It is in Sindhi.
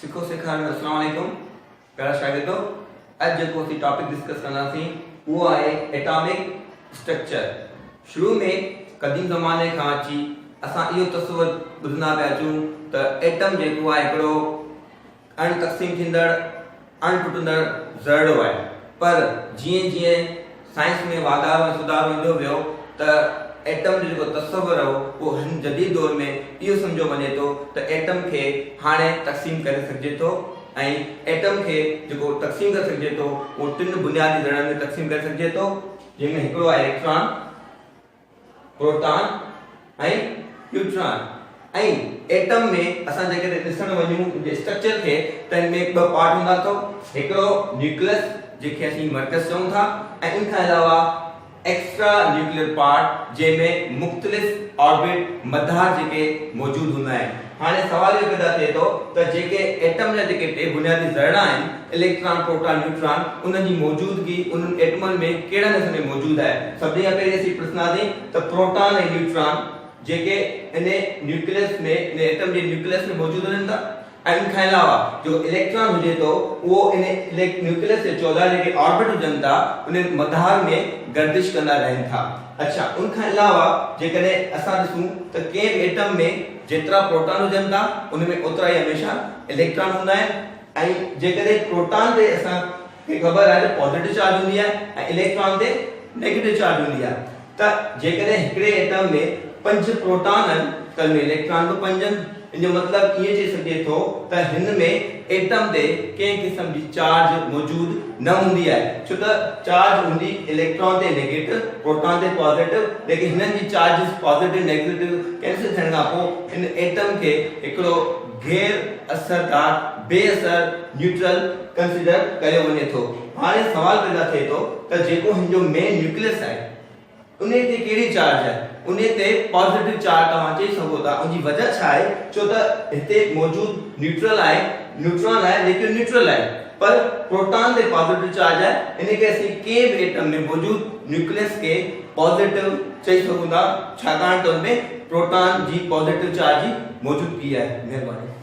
سکو سيکاريو اسلام عليڪم پيارا شاگردو اڄ جيڪو اسين ٽاپڪ ڊسڪس ڪنداسين اهو آهي ايٽامڪ اسٽرڪچر شروع ۾ قديم زماني کان اچي اسان اهو تصور ٻڌندا پيا اچون ته ايٽم جيڪو آهي هڪڙو اڻ تقسيم ٿيندڙ اڻ ٽٽندڙ ذرڙو آهي پر جيئن جيئن سائنس ۾ واڌارو ۽ سڌارو ايندو ويو ته ايٽم جو جيڪو تصور هو اهو هن جديد دور ۾ اهو سمجهيو وڃي ٿو ته ايٽم کي هاڻي تقسيم ڪري سگهجي ٿو ۽ ايٽم کي جيڪو تقسيم ڪري سگهجي ٿو اهو ٽن بنيادي ذرڙن ۾ تقسيم ڪري سگهجي ٿو جنهن ۾ هڪڙو آهي اليڪٽران پروٽان ۽ نيوٽران ۽ ايٽم ۾ اسان جيڪڏهن ڏسڻ وڃون ان جي اسٽرڪچر کي ته ان ۾ ٻه پارٽ هوندا اٿو هڪڙو نيوڪلس جنهن کي اسين مرڪز چئون ٿا ۽ ان کان علاوه ايڪسٽرا نيوڪليئر پارٽ جنهن ۾ مختلف آربٽ مدار جيڪي موجود هوندا آهن هاڻي سوال اهو پيدا ٿئي ٿو ته جيڪي ايٽم جا جيڪي ٽي بنيادي ذرڙا آهن، اليڪٽران، پروٽان، نيوٽران، انهن جي موجودگي انهن ايٽمن ۾ ڪهڙن حصن ۾ موجود آهي؟ سڀني کان پهرين اسين پڇنداسين ته پروٽان ۽ نيوٽران جيڪي ان نيوڪليس ۾ ان ايٽم جي نيوڪليس ۾ موجود هجن ٿا ۽ ان کان علاوه جيڪو اليڪٽران هجي ٿو اهو ان نيوڪليس جي چوڌاري جيڪي آربٽ هجن ٿا انهن مدار ۾ گردش ڪندا رهن ٿا. اڇا ان کان علاوه جيڪڏهن اسان ڏسون ته ڪنهن به ايٽم ۾ جيترا پروٽان هجن ٿا ان ۾ اوترا ئي هميشه اليڪٽران هوندا آهن ۽ جيڪڏهن پروٽان تي اسان کي خبر آهي ته پازيٽو چارج هوندي آهي ۽ اليڪٽران تي نيگيٽو چارج هوندي آهي ته جيڪڏهن هڪڙي ايٽم ۾ پنج پروٽان آهن ته ان ۾ اليڪٽران به پنج آهن ان جو مطلب ائين چئي سگهجي ٿو ته هن ۾ ايٽم تي ڪنهن قسم جي چارج موجود نه هوندي آهي ڇو ته چارج هوندي اليڪٽران تي نيگيٽو پروٽان تي پازيٽو ليڪن هنن جي چارجز پازيٽو نيگيٽو ڪينسل ٿيڻ کان پوء ان ايٽم کي هڪڙو غير اثردار بي اثر نيوٽرل ڪنسيڊر ڪيو وڃي ٿو. هاڻي سوال پيدا ٿئي ٿو ته جيڪو هن جو مين نيوڪليس آهي انهي تي ڪهڙي چارج آهي؟ انهي تي پازيٽو چارج توهان چئي سگهو ٿا ان جي وجه ڇا آهي؟ ڇو ته هتي موجود نيوٽرل آهي نيوٽران آهي ليڪن نيوٽرل آهي پر پروٽان تي پازيٽو چارج آهي ان ڪري اسين ڪنهن به ايٽم ۾ موجود نيوڪليس کي پازيٽو چئي سگهون ٿا ڇاڪاڻ ته ان ۾ پروٽان جي پازيٽو چارج جي موجودگي آهي. مهرباني.